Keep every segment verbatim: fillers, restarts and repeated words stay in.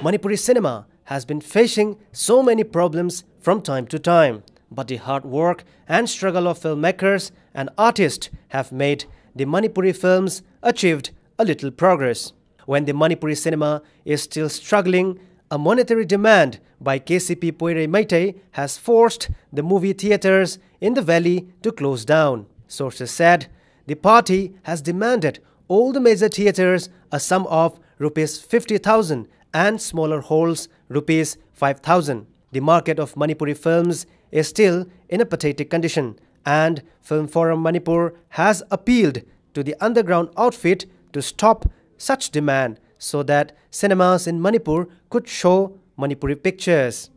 Manipuri cinema has been facing so many problems from time to time, but the hard work and struggle of filmmakers and artists have made the Manipuri films achieved a little progress. When the Manipuri cinema is still struggling, a monetary demand by K C P Poirei Meitei has forced the movie theatres in the valley to close down. Sources said the party has demanded all the major theatres a sum of rupees fifty thousand and smaller halls rupees five thousand. The market of Manipuri films is still in a pathetic condition, and Film Forum Manipur has appealed to the underground outfit to stop such demand so that cinemas in Manipur could show Manipuri pictures.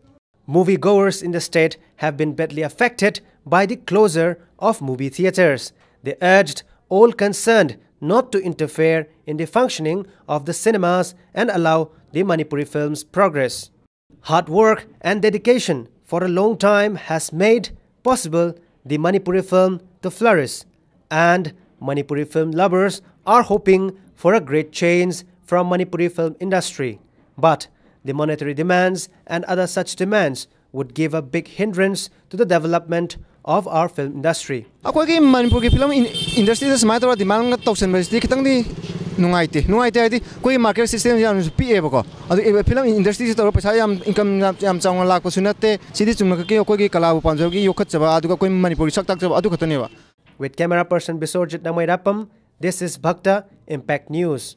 Moviegoers in the state have been badly affected by the closure of movie theatres. They urged all concerned not to interfere in the functioning of the cinemas and allow the Manipuri films progress. Hard work and dedication for a long time has made possible the Manipuri film to flourish, and Manipuri film lovers are hoping for a great change from Manipuri film industry. But the monetary demands and other such demands would give a big hindrance to the development of our film industry. ꯑꯩꯈꯣꯏꯒꯤ ꯃꯅꯤꯄꯨꯔꯒꯤ film ꯏꯟꯗꯁꯇ꯭ꯔꯤꯗ ꯁꯨꯃꯥꯏꯅ ꯇꯧꯔꯒ ꯗꯤꯃꯥꯟ ꯇꯧꯁꯟꯕꯁꯤꯗꯤ ꯈꯤꯇꯪꯗꯤ ꯅꯨꯡꯉꯥꯏꯇꯦ꯫ ꯅꯨꯡꯉꯥꯏꯇꯦ ꯍꯥꯏꯗꯤ ꯑꯩꯈꯣꯏꯒꯤ ꯃꯥꯔꯀꯦꯠ ꯁꯤꯁꯇꯦꯝꯁꯦ ꯌꯥꯝꯅꯁꯨ ꯄꯤꯛꯑꯦꯕꯀꯣ꯫ ꯑꯗꯨ ꯐꯤꯂꯝ ꯏꯟꯗꯁꯇ꯭ꯔꯤꯁꯤ ꯇꯧꯔꯒ ꯄꯩꯁꯥ ꯌꯥꯝ, ꯏꯟꯀꯝ ꯌꯥꯝ, ꯌꯥꯝ ꯆꯥꯎꯅ ꯂꯥꯛꯄꯁꯨ ꯅꯠꯇꯦ꯫ ꯁꯤꯗꯤ ꯆꯨꯝꯅꯈꯛꯀꯤ ꯑꯩꯈꯣꯏꯒꯤ ꯀꯂꯥꯕꯨ ꯄꯥꯝꯖꯕꯒꯤ ꯌꯣꯛꯈꯠꯆꯕ, ꯑꯗꯨꯒ ꯑꯩꯈꯣꯏ ꯃꯅꯤꯄꯨꯔꯒꯤ ꯁꯛ ꯇꯥꯛꯆꯕ ꯑꯗꯨ ꯈꯛꯇꯅꯦꯕ꯫ With camera person Biswarjit Nangmairapam, this is Bhakta, Impact News.